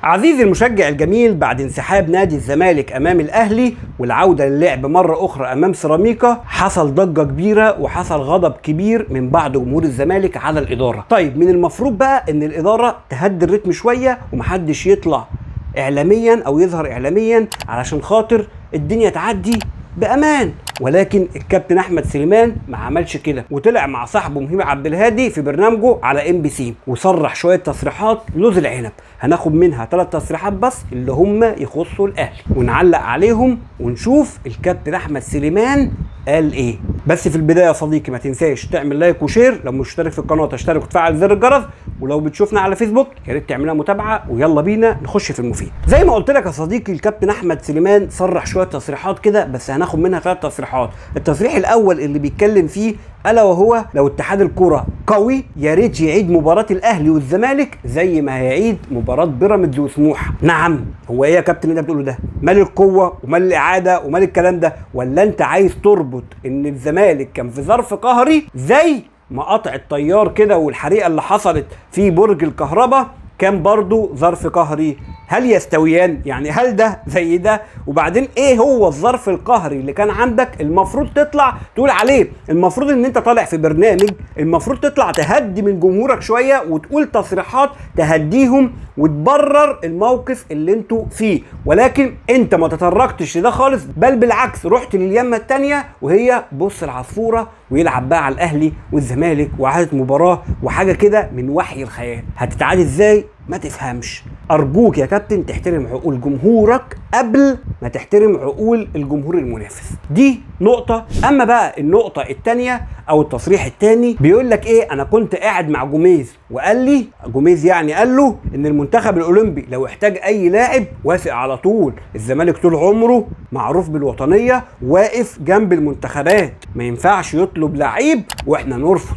عزيزي المشجع الجميل، بعد انسحاب نادي الزمالك امام الاهلي والعودة للعب مرة اخرى امام سيراميكا، حصل ضجه كبيرة وحصل غضب كبير من بعض جمهور الزمالك على الادارة. طيب من المفروض بقى ان الادارة تهدي الريتم شوية ومحدش يطلع اعلاميا او يظهر اعلاميا علشان خاطر الدنيا تعدي بامان، ولكن الكابتن احمد سليمان ما عملش كده وطلع مع صاحبه مهيب عبد الهادي في برنامجه على MBC وصرح شوية تصريحات لوز العنب. هناخد منها 3 تصريحات بس اللي هم يخصوا الاهلي ونعلق عليهم ونشوف الكابتن احمد سليمان قال ايه. بس في البداية يا صديقي ما تنساش تعمل like و share، لو مش مشترك في القناة تشترك وتفعل زر الجرس، ولو بتشوفنا على فيسبوك يا ريت تعملها متابعه. ويلا بينا نخش في المفيد. زي ما قلت لك يا صديقي، الكابتن احمد سليمان صرح شوية تصريحات كده، بس هناخد منها 3 تصريحات. التصريح الاول اللي بيتكلم فيه الا وهو لو اتحاد الكره قوي يا ريت يعيد مباراة الاهلي والزمالك زي ما هيعيد مباراة بيراميدز وسموحه. نعم، هو ايه يا كابتن اللي انت بتقوله ده؟ مال القوة ومال الاعادة ومال الكلام ده؟ ولا انت عايز تربط ان الزمالك كان في ظرف قهري زي ما قطع الطيار كده والحريقه اللي حصلت في برج الكهرباء كان برضو ظرف قهري؟ هل يستويان؟ يعني هل ده زي ده؟ وبعدين ايه هو الظرف القهري اللي كان عندك المفروض تطلع تقول عليه؟ المفروض ان انت طالع في برنامج، المفروض تطلع تهدي من جمهورك شوية وتقول تصريحات تهديهم وتبرر الموقف اللي انتوا فيه، ولكن انت ما تطرقتش لده خالص، بل بالعكس رحت لليمة التانية وهي بص العصفورة ويلعب بقى على الاهلي والزمالك وعادة مباراة وحاجة كده من وحي الخيال. هتتعاد ازاي؟ ما تفهمش. ارجوك يا كابتن تحترم عقول جمهورك قبل ما تحترم عقول الجمهور المنافس. دي نقطة. اما بقى النقطة التانية او التصريح التاني بيقول لك ايه؟ انا كنت قاعد مع جوميز وقال لي جوميز، يعني قال له ان المنتخب الاولمبي لو احتاج اي لاعب وافق على طول. الزمالك طول عمره معروف بالوطنية، واقف جنب المنتخبات، ما ينفعش يطلب لعيب واحنا نرفض.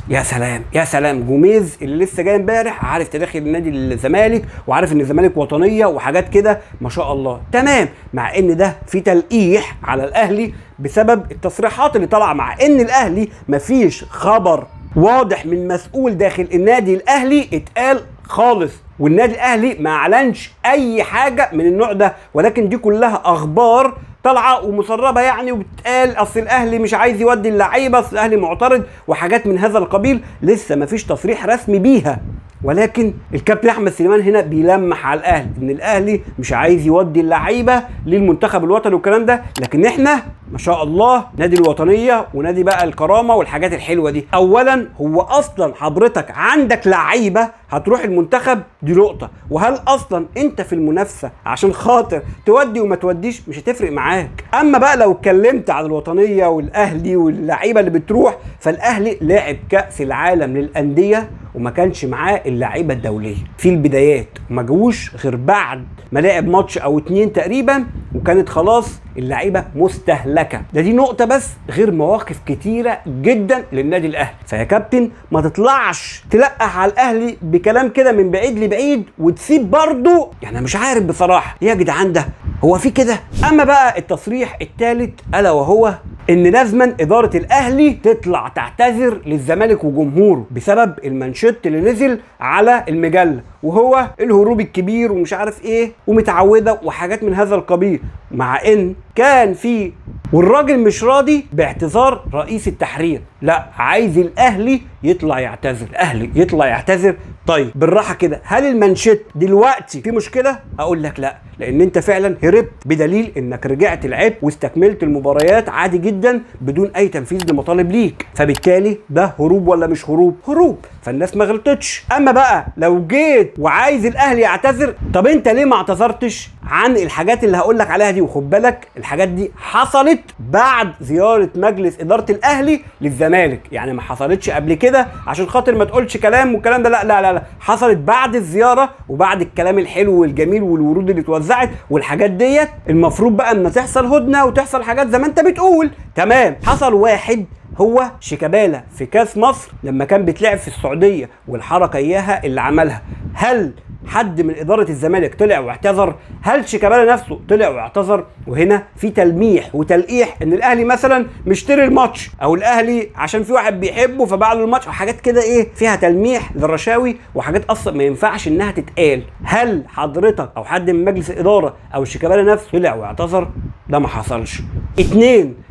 يا سلام يا سلام، جوميز اللي لسه جاي امبارح عارف تاريخ النادي الزمالك وعارف ان الزمالك وطنية وحاجات كده ما شاء الله، تمام. مع ان ده في تلقيح على الاهلي بسبب التصريحات اللي طالعه، مع ان الاهلي مفيش خبر واضح من مسؤول داخل النادي الاهلي اتقال خالص، والنادي الاهلي ما اعلنش اي حاجة من النوع ده، ولكن دي كلها اخبار طالعه ومسربه يعني، وبتقال اصل الاهلي مش عايز يودي اللعيبة، اصل الاهلي معترض وحاجات من هذا القبيل، لسه مفيش تصريح رسمي بيها. ولكن الكابتن احمد سليمان هنا بيلمح على الاهلي ان الاهلي مش عايز يودي اللعيبة للمنتخب الوطني والكلام ده، لكن احنا ما شاء الله نادي الوطنية ونادي بقى الكرامة والحاجات الحلوة دي. اولا هو اصلا حضرتك عندك لعيبة هتروح المنتخب، دي نقطة. وهل اصلا انت في المنافسة عشان خاطر تودي وما توديش؟ مش هتفرق معاك. اما بقى لو اتكلمت عن الوطنية والاهلي واللعيبة اللي بتروح، فالاهلي لعب كاس العالم للاندية وما كانش معاه اللعيبة الدولية في البدايات، وما جوش غير بعد ما لعب ماتش او 2 تقريبا، وكانت خلاص اللعيبة مستهلكه. ده دي نقطة بس، غير مواقف كتيرة جدا للنادي الاهلي. فيا كابتن ما تطلعش تلقح على الاهلي بكلام كده من بعيد لبعيد وتسيب برضه، يعني مش عارف بصراحة يا جدعان ده هو في كده. اما بقى التصريح الثالث الا وهو ان لازما ادارة الاهلي تطلع تعتذر للزمالك وجمهوره بسبب المانشيت اللي نزل على المجلة، وهو الهروب الكبير ومش عارف ايه ومتعوده وحاجات من هذا القبيل، مع ان كان في والراجل مش راضي باعتذار رئيس التحرير، لا عايز الاهلي يطلع يعتذر، الاهلي يطلع يعتذر. طيب بالراحة كده، هل المانشيت دلوقتي في مشكلة؟ اقول لك لا، لان انت فعلا هربت بدليل انك رجعت لعبت واستكملت المباريات عادي جدا بدون اي تنفيذ لمطالب ليك، فبالتالي ده هروب ولا مش هروب؟ هروب، فالناس ما غلطتش. اما بقى لو جيت وعايز الاهلي يعتذر، طب انت ليه ما اعتذرتش عن الحاجات اللي هقول لك عليها دي؟ وخد بالك الحاجات دي حصلت بعد زيارة مجلس ادارة الاهلي للزمالك، يعني ما حصلتش قبل كده عشان خاطر ما تقولش كلام والكلام ده، لا لا لا لا، حصلت بعد الزيارة وبعد الكلام الحلو والجميل والورود اللي اتوزعت والحاجات ديت. المفروض بقى ان تحصل هدنة وتحصل حاجات زي ما انت بتقول. تمام، حصل واحد هو شيكابالا في كاس مصر لما كان بيتلعب في السعودية والحركة اياها اللي عملها، هل حد من ادارة الزمالك طلع واعتذر؟ هل شيكابالا نفسه طلع واعتذر؟ وهنا في تلميح وتلقيح ان الاهلي مثلا مشتري الماتش، او الاهلي عشان في واحد بيحبه فباع له الماتش، وحاجات كده ايه فيها تلميح للرشاوي وحاجات اصلا ما ينفعش انها تتقال. هل حضرتك او حد من مجلس الادارة او شيكابالا نفسه طلع واعتذر؟ ده ما حصلش. 2،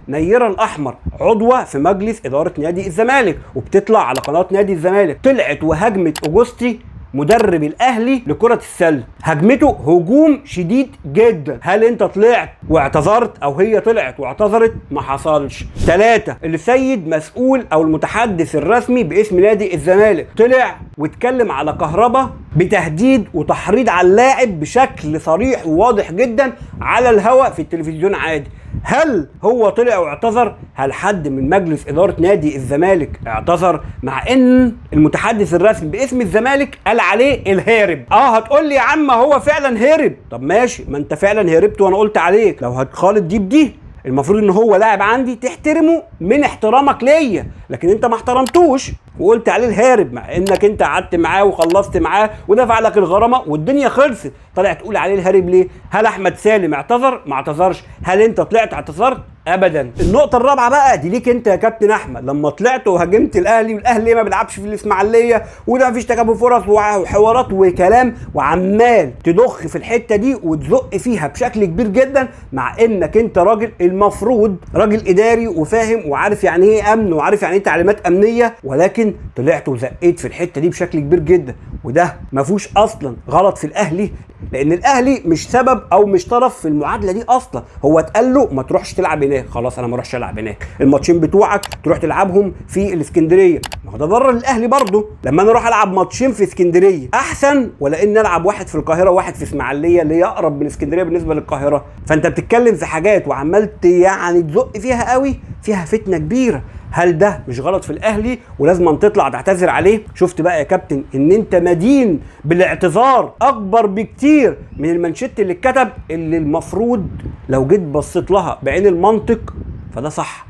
نيرة الأحمر عضوة في مجلس إدارة نادي الزمالك وبتطلع على قناة نادي الزمالك، طلعت وهاجمت أوجوستي مدرب الأهلي لكرة السلة، هجمته هجوم شديد جدا. هل انت طلعت واعتذرت او هي طلعت واعتذرت؟ ما حصلش. 3، السيد مسؤول او المتحدث الرسمي باسم نادي الزمالك طلع واتكلم على كهربا بتهديد وتحريض على اللاعب بشكل صريح وواضح جدا على الهواء في التلفزيون عادي. هل هو طلع واعتذر؟ هل حد من مجلس إدارة نادي الزمالك اعتذر؟ مع ان المتحدث الرسمي باسم الزمالك قال عليه الهارب. هتقول لي يا عم هو فعلا هرب. طب ماشي، ما انت فعلا هربت وانا قلت عليك لو هتخالط دي بدي المفروض ان هو لاعب عندي تحترمه من احترامك ليا، لكن انت ما احترمتوش وقلت عليه الهارب، مع انك انت قعدت معاه وخلصت معاه ودفع لك الغرامة والدنيا خلصت، طلع تقول عليه الهارب ليه؟ هل احمد سالم اعتذر؟ ما اعتذرش. هل انت طلعت اعتذرت؟ ابدا. النقطة الرابعة بقى دي ليك انت يا كابتن احمد، لما طلعت وهاجمت الاهلي والاهلي ما بيلعبش في الاسماعيلية وده مفيش تكافؤ فرص وحوارات وكلام، وعمال تضخ في الحتة دي وتزق فيها بشكل كبير جدا، مع انك انت راجل المفروض راجل اداري وفاهم وعارف يعني ايه امن وعارف يعني ايه تعليمات امنية، ولكن طلعت وزقيت في الحتة دي بشكل كبير جدا، وده ما فيهوش اصلا غلط في الاهلي، لان الاهلي مش سبب او مش طرف في المعادلة دي اصلا. هو اتقال له ما تروحش تلعب هناك، خلاص انا ما اروحش العب هناك، الماتشين بتوعك تروح تلعبهم في الاسكندرية. ما هو ده ضرر الاهلي برضه، لما انا اروح العب ماتشين في اسكندرية احسن ولا ان العب واحد في القاهرة وواحد في اسماعيليه اللي هي اقرب من اسكندرية بالنسبة للقاهره؟ فانت بتتكلم في حاجات وعمال يعني تزق فيها قوي، فيها فتنة كبيرة. هل ده مش غلط في الاهلي ولازم تطلع تعتذر عليه؟ شفت بقى يا كابتن ان انت مدين بالاعتذار اكبر بكتير من المانشيت اللي اتكتب، اللي المفروض لو جيت بصيت لها بعين المنطق فده صح.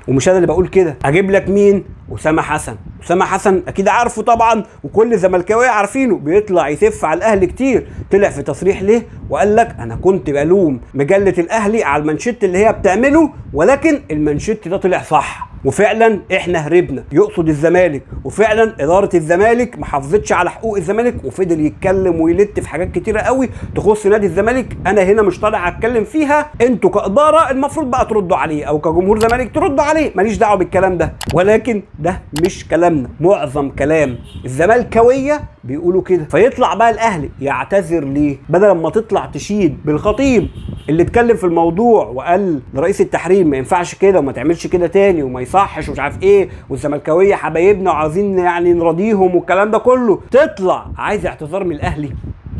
ومش انا اللي بقول كده، اجيب لك مين؟ اسامة حسن. اسامة حسن اكيد عارفه طبعا وكل الزملكاويه عارفينه، بيطلع يسف على الاهلي كتير. طلع في تصريح ليه وقال لك انا كنت بلوم مجلة الاهلي على المانشيت اللي هي بتعمله، ولكن المانشيت ده طلع صح وفعلا احنا هربنا، يقصد الزمالك، وفعلا ادارة الزمالك ما حافظتش على حقوق الزمالك، وفضل يتكلم ويلت في حاجات كتيرة قوي تخص نادي الزمالك. انا هنا مش طالع اتكلم فيها، انتوا كادارة المفروض بقى تردوا عليه او كجمهور زمالك تردوا عليه، ماليش دعوه بالكلام ده، ولكن ده مش كلامنا، معظم كلام الزملكاويه بيقولوا كده. فيطلع بقى الاهلي يعتذر ليه؟ بدل ما تطلع تشيد بالخطيب اللي اتكلم في الموضوع وقال لرئيس التحرير ما ينفعش كده وما تعملش كده تاني وما يصحش ومش عارف ايه، والزملكاويه حبايبنا وعاوزين يعني نراضيهم والكلام ده كله، تطلع عايز اعتذار من الاهلي؟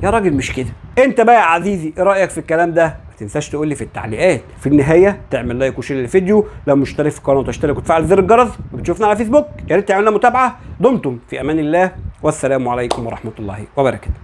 يا راجل مش كده. انت بقى يا عزيزي ايه رايك في الكلام ده؟ ما تنساش تقول لي في التعليقات. في النهاية تعمل like و share للفيديو، لو مشترك في القناة وتشترك وتفعل زر الجرس، وبتشوفنا على فيسبوك يا ريت تعملنا متابعه. دمتم في امان الله، والسلام عليكم ورحمة الله وبركاته.